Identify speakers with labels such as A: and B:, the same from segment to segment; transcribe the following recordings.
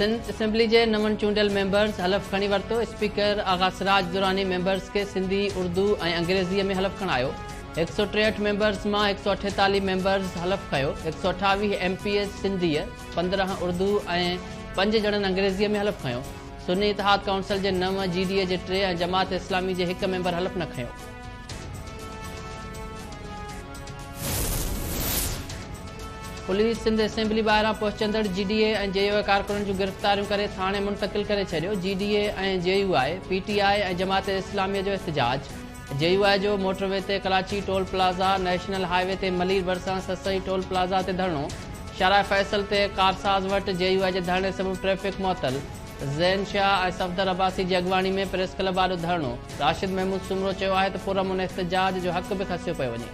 A: Sindh assembly جي نون چونڊيل ميمبرز حلف کڻي ورتو، اسپيڪر آغا سراج دراني ميمبرز کي سنڌي، اردو ۽ انگريزيء ۾ حلف کڻايو. 163 ميمبرز مان 148 ميمبرز حلف کنيو، 128 ايم پي ايز سنڌيء، 15 اردو ۽ پنج ڄڻن انگريزيء ۾ حلف کنيو. سني اتحاد ڪائونسل جي نو، جي ڊي اي جي ٽي ۽ جماعت اسلامي جي هڪ ميمبر حلف نه کنيو. پوليس سنڌ اسيمبلي ٻاهران پهچندڙ جي ڊي اي ۽ جي يو آء ڪارڪنن جون گرفتاريون ڪري ٿاڻي منتقل ڪري ڇڏيو، جي ڊي اي ۽ جي يو آء، پي ٽي آء ۽ جماعت اسلامي جو احتجاج، جي يو آء جو موٽر وي تي Karachi toll plaza, national highway تي ملير ڀرسان سسئي ٽول پلازا تي ڌرڻو، شارع فيصل تي ڪارساز وٽ جي يو آء جي ڌرڻي سبب ٽريفڪ معطل، زين شاهه ۽ صفدر عباسي جي اڳواڻي ۾ پريس ڪلب آڏو ڌرڻو، راشد محمود سومرو چيو آهي ته پرامن احتجاج جو حق به کسيو پيو وڃي.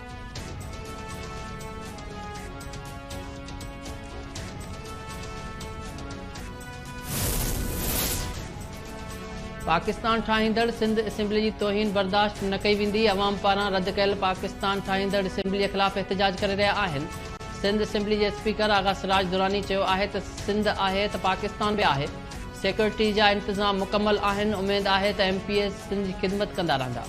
A: پاڪستان ٺاهيندڙ سنڌ اسيمبلي جي توهين برداشت نه ڪئي ويندي، عوام پاران رد ڪيل پاڪستان ٺاهيندڙ اسيمبلي خلاف احتجاج ڪري رهيا آهن، سنڌ اسيمبلي جي اسپيڪر آغا سراج دراني چيو آهي ته سنڌ آهي ته پاڪستان به آهي، سيڪيورٽي جا انتظام مڪمل آهن، اميد آهي ته ايم پي ايز سنڌ جي خدمت ڪندا رهندا.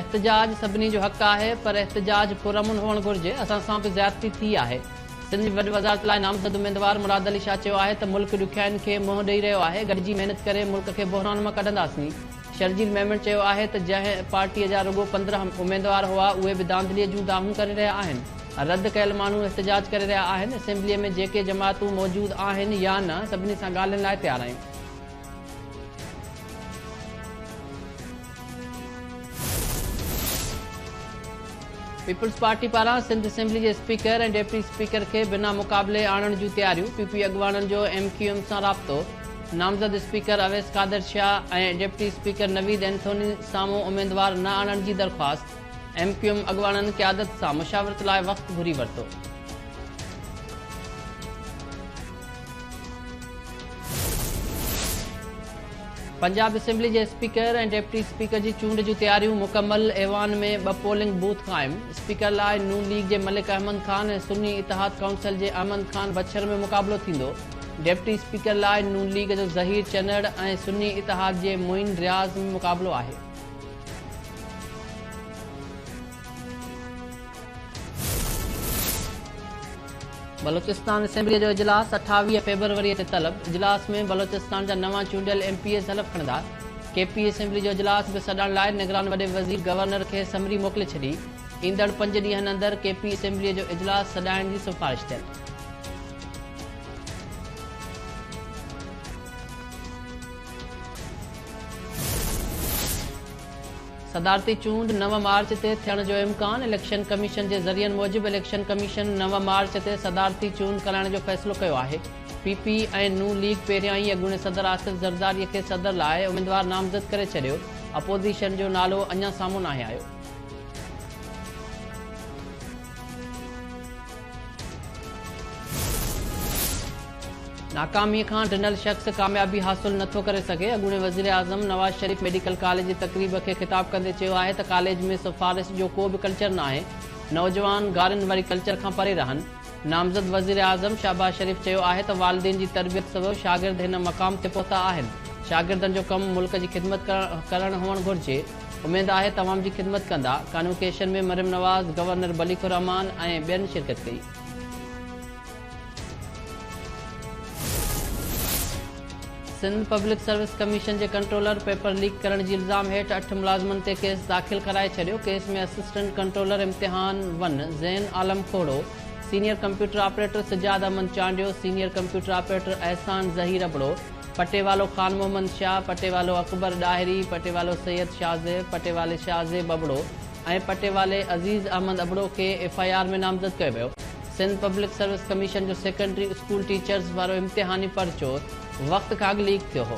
A: احتجاج سڀني جو حق آهي پر احتجاج پرامن هئڻ گهرجي، اسان سان به زيادتي ٿي آهي. سنڌ جي وڏ وزارت لاء نامزد اميدوار مراد علي شاهه چيو آهي ته ملڪ ڏکيائين کي منهن ڏئي رهيو آهي، گڏجي محنت ڪري ملڪ کي بحران مان ڪڍنداسين. شرجيل ميمڻ چيو آهي ته جنهن پارٽيء جا رڳو 15 اميدوار هئا اهي به ڌانڌليء جون دانهون ڪري رهيا آهن، رد ڪيل ماڻهو احتجاج ڪري رهيا آهن، اسيمبليء ۾ جيڪي جماعتون موجود آهن يا نه سڀني سان ڳالهين لاء تيار آهيون. پيپلز پارٽي پاران سنڌ اسيمبلي جي اسپيڪر ۽ ڊپٽي اسپيڪر کي بنا مقابلي آڻڻ جون تياريون، پي پي اڳواڻن جو ايم ڪيو ايم سان رابطو، نامزد speaker Awais Qadir Shah ۽ deputy speaker Naveed Anthony سامهون اميدوار نه آڻڻ جي درخواست، ايم ڪيو ايم اڳواڻن قيادت سان مشاورت لاء وقت گهري ورتو. پنجاب اسيمبلي جي اسپيڪر ۽ ڊپٽي اسپيڪر جي چونڊ جون تياريون مڪمل، ايوان ۾ ٻه پولنگ بوٿ قائم، اسپيڪر لاء نون ليگ جي ملڪ احمد خان ۽ سني اتحاد ڪائونسل جي احمد خان بڇر ۾ مقابلو ٿيندو، ڊپٽي اسپيڪر لاء نون ليگ جو ظهير چنڙ ۽ سني اتحاد جي معين رياض ۾ مقابلو آهي. بلوچستان اسيمبليء جو اجلاس 28 فيبروريء تي طلب، اجلاس ۾ بلوچستان جا نوان چونڊيل ايم پي ايز حلف کڻندا، ڪي پي اسيمبلي جو اجلاس به سڏائڻ لاء نگران وڏي وزير گورنر کي سمري موڪلي ڇڏي، ايندڙ پنج ڏينهن اندر ڪي پي اسيمبليء جو اجلاس سڏائڻ جي سفارش ٿيل. صدارتي چونڊ 9 مارچ تي ٿيڻ جو امڪان، اليڪشن ڪميشن جي ذريعن موجب اليڪشن ڪميشن 9 مارچ تي صدارتي چونڊ ڪرائڻ جو فيصلو ڪيو آهي، پي پي ۽ نون ليگ پهريان ئي اڳوڻي صدر آصف زرداري کي صدر لاء اميدوار نامزد ڪري ڇڏيو، اپوزيشن جو نالو اڃا سامهون ناهي آيو. ناڪامي کان ڊنل شخص ڪاميابي حاصل نه ٿو ڪري سگهي، اڳوڻي وزيراعظم نواز شريف ميڊيڪل ڪاليج جي تقريب کي خطاب ڪندي چيو آهي ته ڪاليج ۾ سفارش جو ڪو به ڪلچر ناهي، نوجوان گارين واري ڪلچر کان پري رهن. نامزد وزيراعظم شهباز شريف چيو آهي ته والدين جي تربيت سبب شاگرد هن مقام تي پهتا آهن، شاگردن جو ڪم ملڪ جي خدمت ڪرڻ هئڻ گهرجي، اميد آهي ته عوام جي خدمت ڪندا. ڪانووڪيشن ۾ مريم نواز، گورنر بليغ الرحمان ۽ ٻين شرڪت ڪئي. سنڌ پبلڪ سروس ڪميشن جي ڪنٽرولر پيپر ليڪ ڪرڻ جي الزام هيٺ اٺ ملازمن تي ڪيس داخل ڪرائي ڇڏيو، ڪيس ۾ اسسٽنٽ ڪنٽرولر امتحان one Zain Alam Khuhro, senior computer operator Sajjad Ahmed Chandio, senior computer operator Ehsan Zaheer Abro, Patiwalo Khan Muhammad Shah, Patiwalo Akbar Dahri, Patiwalo Syed Shahzeb, پٽيوالي شاهزيب ابڙو ۽ پٽيوالي عزيز احمد ابڙو کي ايف I R ۾ نامزد ڪيو ويو. Sindh public service commission جو secondary school teachers وارو امتحاني پرچو وقت کان اڳ ليڪ ٿيو هو.